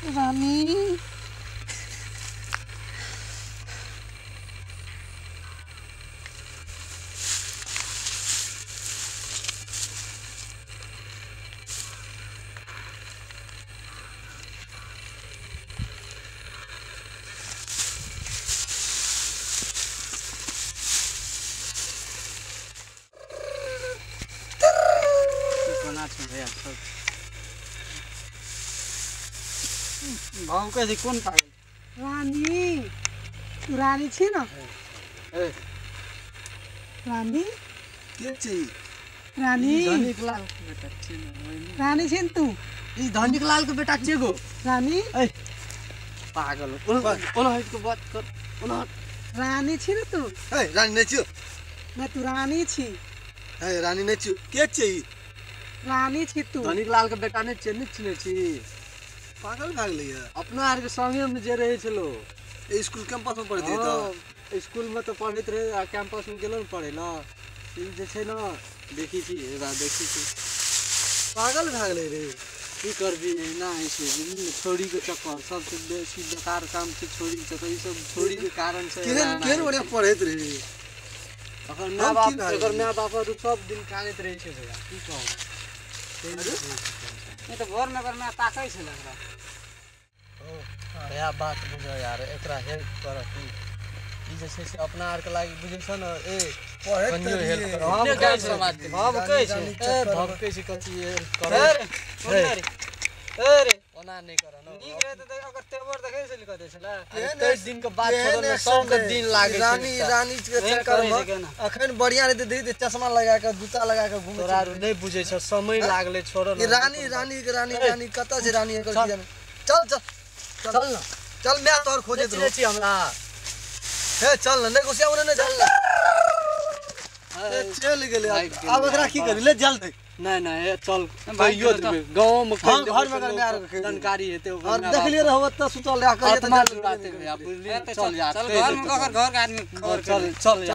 रानी भौकै छै कोन पागल। रानी तू रानी छी न? ए रानी के छी? रानी धनिक लाल के बेटा छी न? रानी छी न तू? ई धनिक लाल के बेटा छी गो। रानी ए पागल ओना हट के बात कर ओना। रानी छी न तू? ए रानी नै छियो। ना तू रानी छी। ए रानी नै छियो। के छी? रानी छी तू। धनिक लाल के बेटा नै छियै, नै चिन्है छी? पागल भए गेलै अपना आर के संगे में जे रहे छलो स्कूल कैंपस में पढ़ैत रहे। स्कूल में तो पढ़ैत रहे आ कैंपस में गेलो ने पढ़ै ल। ई जे छै न देखी छी एबा देखी छी पागल भए गेलै रे। की करबी एना होइ छै बुझली ने। छोड़ी के चक्कर सबसे बेसी बेकार काम छै छोड़ी के चक्कर। ई सब छोड़ी के कारण से केहन केहन बढ़िया पढ़ैत रहे। अखन my बाप एकर my बाप आर सब दिन कानैत रहै छै भैया की कहू। नहीं तो भोर में अगर मैं ताकै छल एकरा। भैया बात बुझ यार एकरा हेल्प कर तू। ई जे छै से अपना आर के लागि बुझै छ न ए कनियो हेल्प कर। हम कहै छै भभकै छै ए भभकै छै कथी हेल्प कर। ए रे ओना नहि कर न नीक रहे त अगर तेवर देखै छल कह दै छला। 23 दिन के बाद छोड़ो न 100 के दिन लागै छै। रानी रानी के चक्कर में अखन बढ़िया रहते दीदी चश्मा लगा के जूता लगा के घूमै। तोरा आर नै बुझै छ समय लागलै छोड़ो न। ई रानी रानी के रानी रानी कत छै रानी एकर की जाने। चल चल चल न चल मैं तोहर खोजैत रहौ छी हमरा। हे चल न नै गुस्सा ने चल न। चल गेलै आब एकरा की करी ले जल्दी। नहीं नहीं चल कहियो देबै गांव में हां घर में अगर जानकारी हेतै ओकर देखलिए रहब त सुतल रह आत्मा जुड़ाते भैया बुझलिए। चल यार चल घर में घर के आदमी चल चल।